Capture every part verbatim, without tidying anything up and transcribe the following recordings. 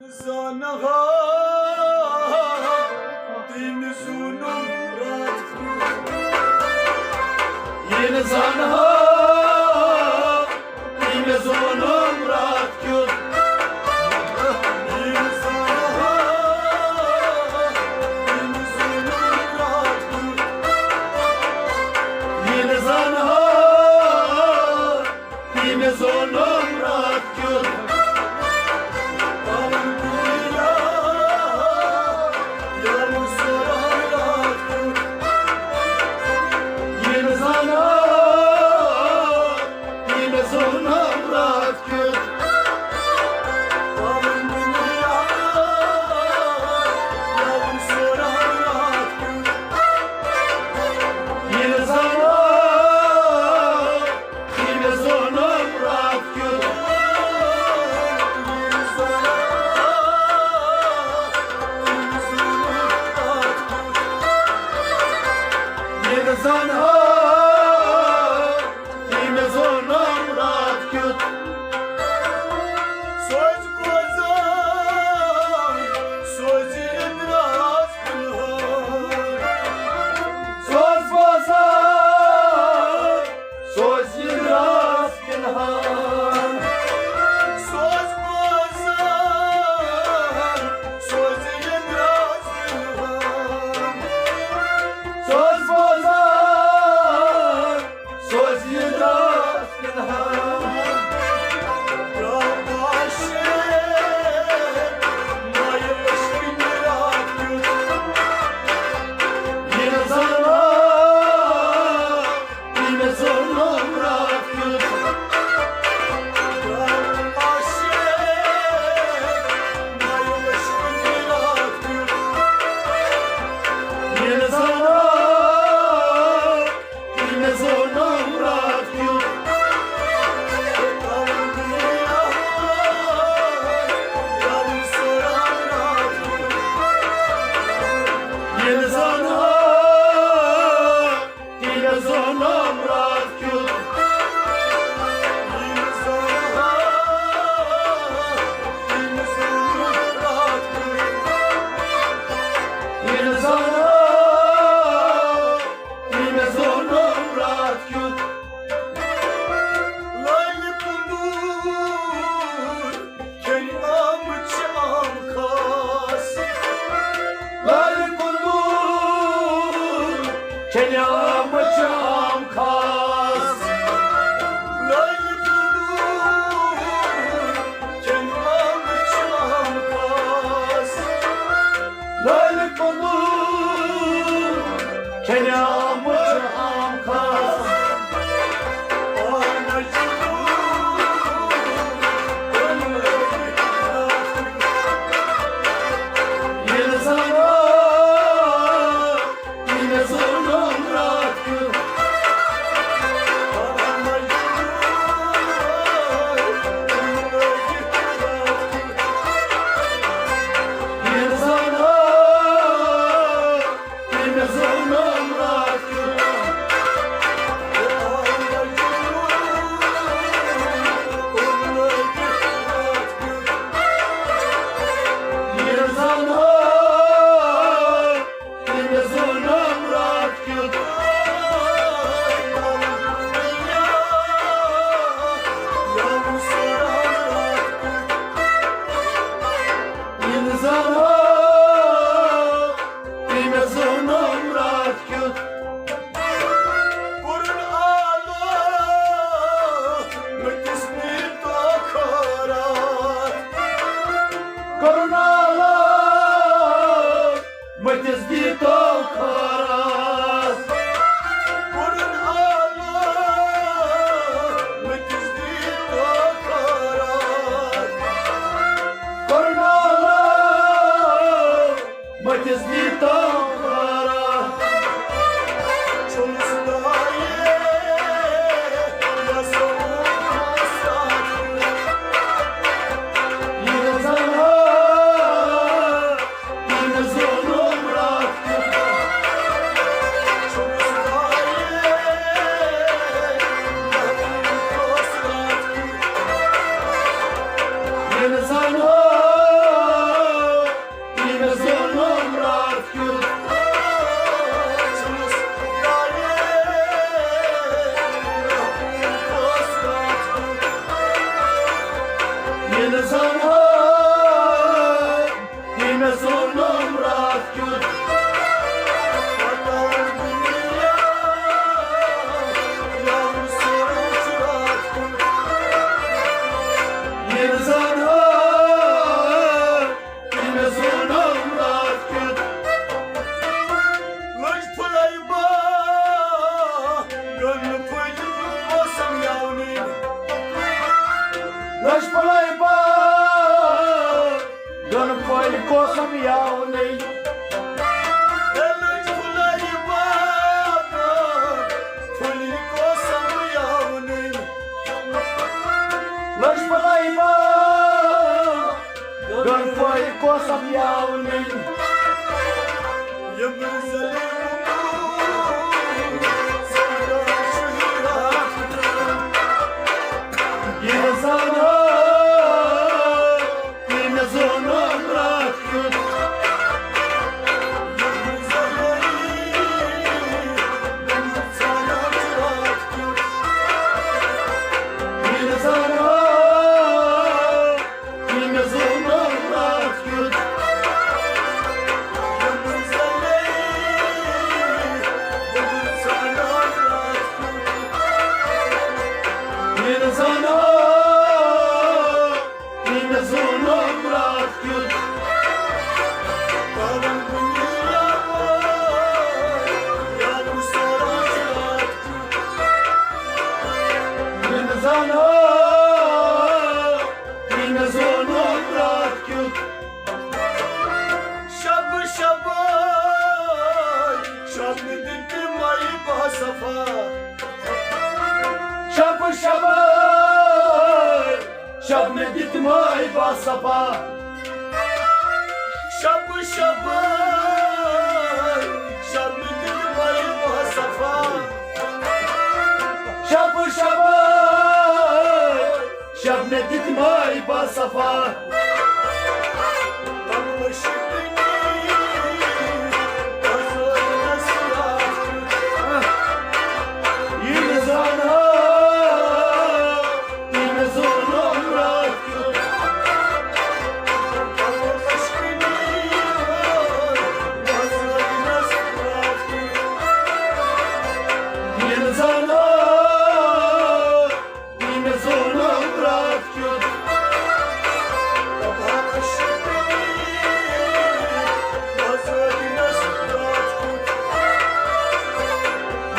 زانہا تٔمۍ زونُم راتھ کیُتھ۔ ییٚلہِ زانہا تٔمۍ زونُم راتھ کیُتھ۔ ییٚلہِ زانہا تٔمۍ زونُم راتھ کیُتھ۔ ییٚلہِ زانہا تٔمۍ زونُم راتھ کیُتھ۔ الحمدللہ، ییٚلہِ زانہا تٔمۍ زونُم راتھ کیُتھ۔ الحمدللہ، ییٚلہِ زانہا تٔمۍ زونُم راتھ کیُتھ۔ ییٚلہِ زانہا تٔمۍ زونُم راتھ کیُتھ۔ سوز بوزان، سوز یہِ دراز پِلہٕ۔ سوز بوزان، سوز یہِ دراز پِلہٕ۔ سوز بوزان، سوز یہِ دراز پِلہٕ۔ سوز بوزان، سوز یہِ دراز پِلہٕ۔ ییٚلہِ زانہا تٔمۍ زونُم راتھ کیُتھ۔ لٲلۍ کُندُر کھیٚنہِ آمٕژ چھِ آم خاص۔ لٲلۍ کُندُر کھیٚنہِ آمٕژ چھِ آم خاص۔ لٲلۍ کُندُر کھیٚنہِ آمٕژ چھِ آم خاص۔ لٲلۍ کُندُر کھیٚنہِ آمٕژ چھِ آم خاص۔ ییٚلہِ زانہا تٔمۍ زونُم راتھ کیُتھ۔ ییٚلہِ زانہا تٔمۍ زونُم راتھ کیُتھ۔ ییٚلہِ زانہا تٔمۍ زونُم راتھ کیُتھ۔ ییٚلہِ زانہا تٔمۍ زونُم راتھ کیُتھ۔ کوٚرُن آلو مٔتِس نیٖرتو خٲراتھ۔ کوٚرُن آلو مٔتِس دیٖتو خٲراتھ۔ کوٚرُن آلو مٔتِس دیٖتو خٲراتھ۔ کوٚرُن آلو قسم یاونٕے۔ تیٚلہِ چھُ لَرِ بادام، پھُلہِ قسم یاونٕے۔ لَرِ بادام، گنڈٕ پھوٚلہِ قسم یاونٕے۔ یِم زَن یہِ زانہٕ یہِ مےٚ زونُن راتھ کیُتھ۔ یہِ زانہٕ یہِ مےٚ زونُن راتھ کیُتھ۔ یہِ زانہٕ یہِ مےٚ زونُن راتھ کیُتھ۔ پاوَن دُنیا وٲلۍ، یارو سورا چھُ راتھ کیُتھ۔ یہِ نہٕ زانہٕ، یہِ مےٚ زونُن راتھ کیُتھ۔ شب شبٲے، شب دِتۍ مَے باصفا۔ شب شبٲے، شب مےٚ دِتۍ مَے باصفا۔ شب شبٲے، شب مےٚ دِتۍ مَے باصفا۔ شب شبٲے، شب مےٚ دِتۍ مَے باصفا۔ یہِ نہٕ زانہٕ، یہِ مےٚ زونُن راتھ کیُتھ۔ یہِ نہٕ زانہٕ، یہِ مےٚ زونُن راتھ کیُتھ۔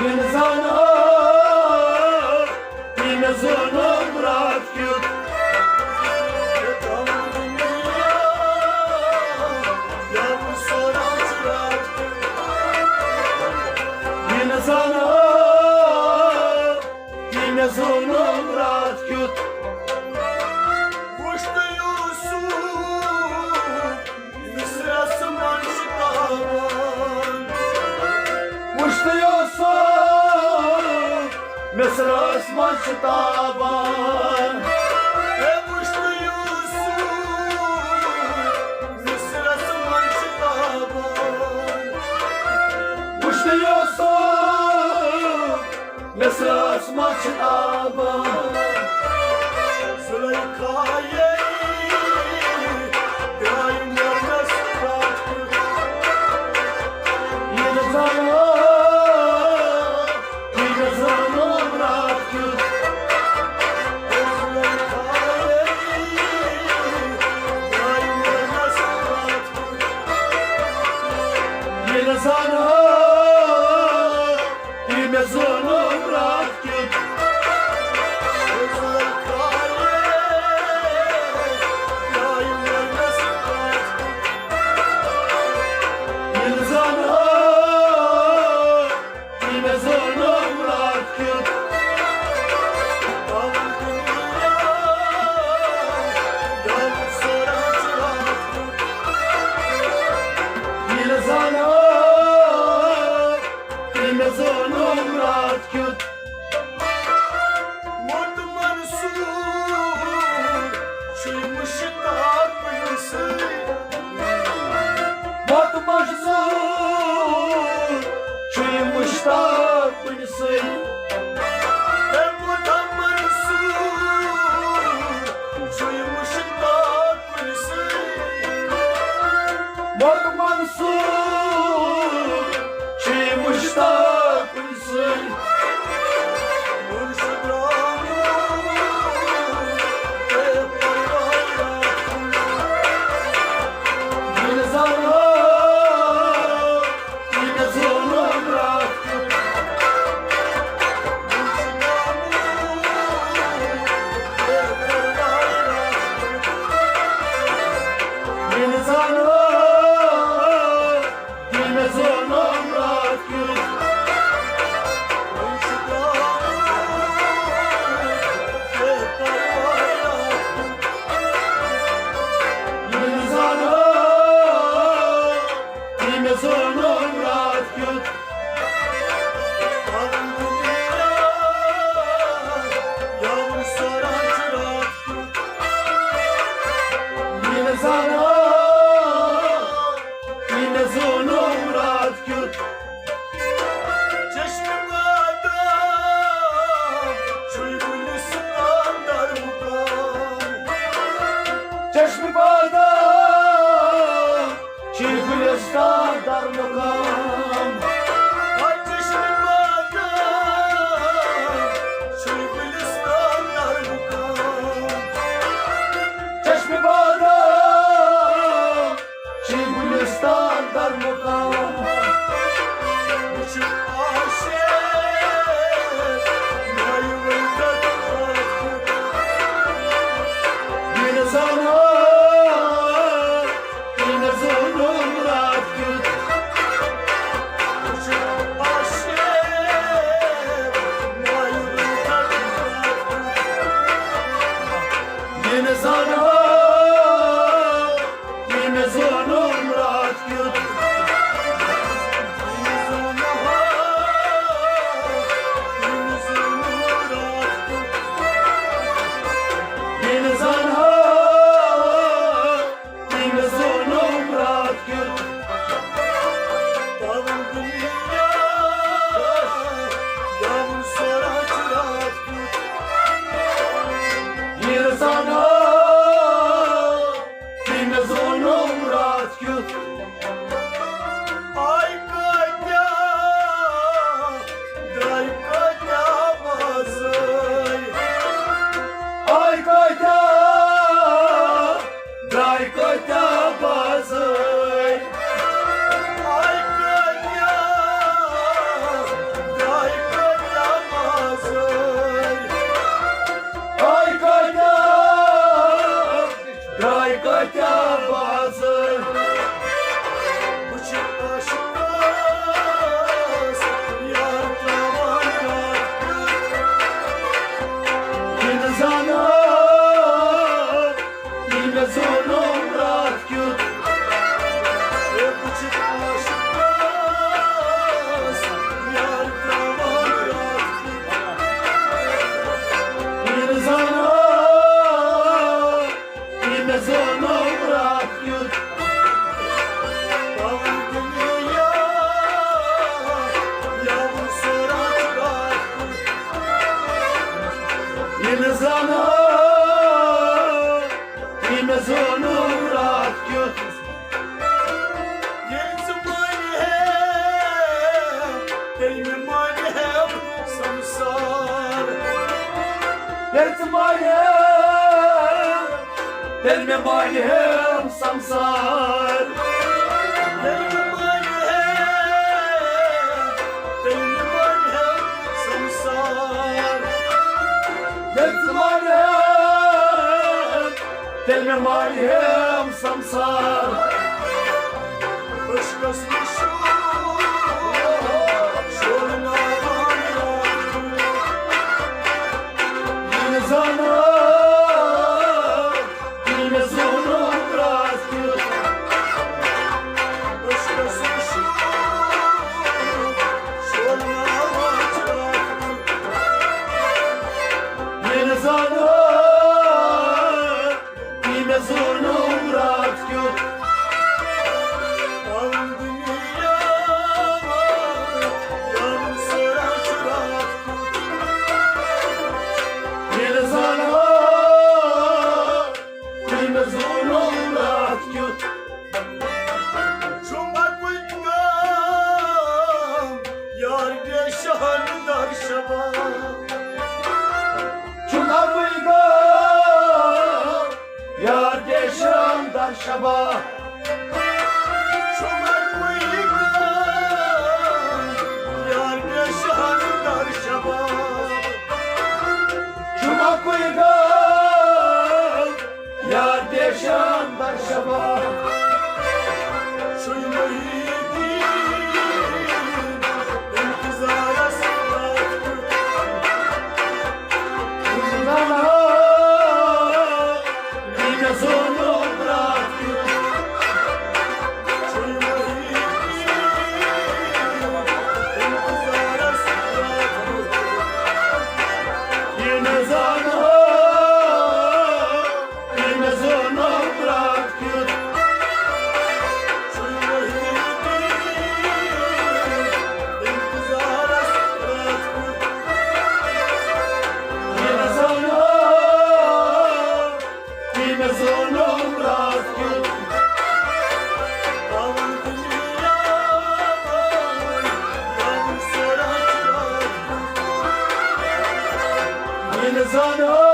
یہِ نہٕ زانہٕ، یہِ مےٚ زونُن راتھ کیُتھ۔ یہِ نہٕ زانہٕ، یہِ مےٚ زونُن راتھ کیُتھ۔ وُچھ تہٕ یوسُف مِصرَس منٛز چھُ تابان۔ وُچھ تہٕ یوسُف مِصرَس منٛز چھُ تابان۔ ہے وُچھ تہٕ یوسُف مِصرَس منٛز چھُ تابان۔ وُچھ تہٕ یوسُف مِصرَس منٛز چھِ تابان۔ زُلیخایے درٛاے مَرنَس پَتھ۔ یہِ نہٕ زانہٕ، یہِ نہٕ زانہٕ راتھ کیُتھ۔ زُلیخایے درٛاے مَرنَس پَتھ۔ یہِ نہٕ زانہٕ، یہِ مےٚ زونُن راتھ کیُتھ۔ یہِ نہٕ زانہٕ، یہِ مےٚ زونُن راتھ کیُتھ۔ یہِ نہٕ زانہٕ، یہِ مےٚ زونُن راتھ کیُتھ۔ موت منصور چھُے مُشتاق کُنہِ سۭتۍ۔ موت منصور چھُے مُشتاق کُنہِ سۭتۍ۔ ہے موت منصور چھُے مُشتاق کُنہِ سۭتۍ۔ موت منصور چھُے مُشتاق کُنہِ سۭتۍ۔ زانو، یہِ مےٚ زونُم راتھ کیُتھ۔ وۄنۍ چھُ درٛامُت بے پرواہ راتھ کیُتھ۔ یہِ مےٚ زانو، یہِ مےٚ زونُم راتھ کیُتھ۔ الحمدللہ، یاوُن سوران چھُ راتھ کیُتھ۔ یہِ نہٕ زانان، یہِ نہٕ زونُم راتھ کیُتھ۔ چشمہٕ بادام چھُے گُلِستان در مُقام۔ چشمہٕ بادام چھُے گُلِستان در مُقام۔ آ، چشمہٕ بادام چھُے گُلِستان در مُقام۔ چشمہٕ بادام چھُے گُلِستان در مُقام۔ بہٕ چھُس عاشق، نایہِ ؤلۍ تَتھ راتھ کیُتھ۔ یہِ نہٕ زانان، یہِ نہٕ زونُم راتھ کیُتھ۔ بہٕ چھُس عاشق، نایہِ ؤلۍ تَتھ راتھ کیُتھ۔ یہِ نہٕ زانان، یہِ مےٚ زونُم راتھ کیُتھ۔ یہِ نہٕ زانان، یہِ مےٚ زونُم راتھ کیُتھ۔ پاوُن دُنیا، یاوُن سوران چھُ راتھ کیُتھ۔ یہِ نہٕ زانان، یہِ مےٚ زونُم راتھ کیُتھ۔ آے کٲتیٛاہ، درٛاے کٲتیٛاہ بازٲرۍ۔ آے کٲتیٛاہ، درٛاے کٲتیٛاہ بازٲرۍ۔ آے کٲتیٛاہ، درٛاے کٲتیٛاہ بازٲرۍ۔ آے کٲتیٛاہ، درٛاے کٲتیٛاہ بازٲرۍ۔ بہٕ چھُس عاشقس یار ترٛاوان راتھ کیُتھ۔ یہِ نہٕ زانان، یہِ مےٚ زونُم راتھ کیُتھ۔ ہے، بہٕ چھُس عاشقس یار ترٛاوان راتھ کیُتھ۔ یہِ نہٕ زانان، یہِ مےٚ زونُم راتھ کیُتھ۔ پاوُن دُنیا، یاوُن سوران چھُ راتھ کیُتھ۔ یہِ نہٕ زانان، یہِ مےٚ زونُم راتھ کیُتھ۔ ییٚلہِ ژٕ مانہِ ہے، تیٚلہِ مےٚ مانہِ ہے سمسار۔ ییٚلہِ ژٕ مانہِ ہے، تیٚلہِ مےٚ مانہِ ہے سمسار۔ ییٚلہِ ژٕ مانہِ ہے، تیٚلہِ مےٚ مانہِ ہے سمسار۔ ییٚلہِ ژٕ مانہِ ہے، تیٚلہِ مےٚ مانہِ ہے سمسار۔ عشقس نِش شولناوان راتھ۔ یہِ نہٕ زانان، یہِ مےٚ زونُم راتھ کیُتھ۔ عشقس نِش شولناوان راتھ۔ یہِ نہٕ زانان، یہِ مےٚ زونُم راتھ کیُتھ۔ پاوُن دُنیا، یاوُن سوران چھُ راتھ کیُتھ۔ یہِ نہٕ زانان، یہِ مےٚ زونُم راتھ کیُتھ۔ چھُم اَکُے غم، یار بے شان در شباب۔ چھُم اَکُے غم، یار بے شان در شباب۔ چھُم اَکُے غم، یار بے شان در شباب۔ چھُم اَکُے غم، یار بے شان در شباب۔ زانو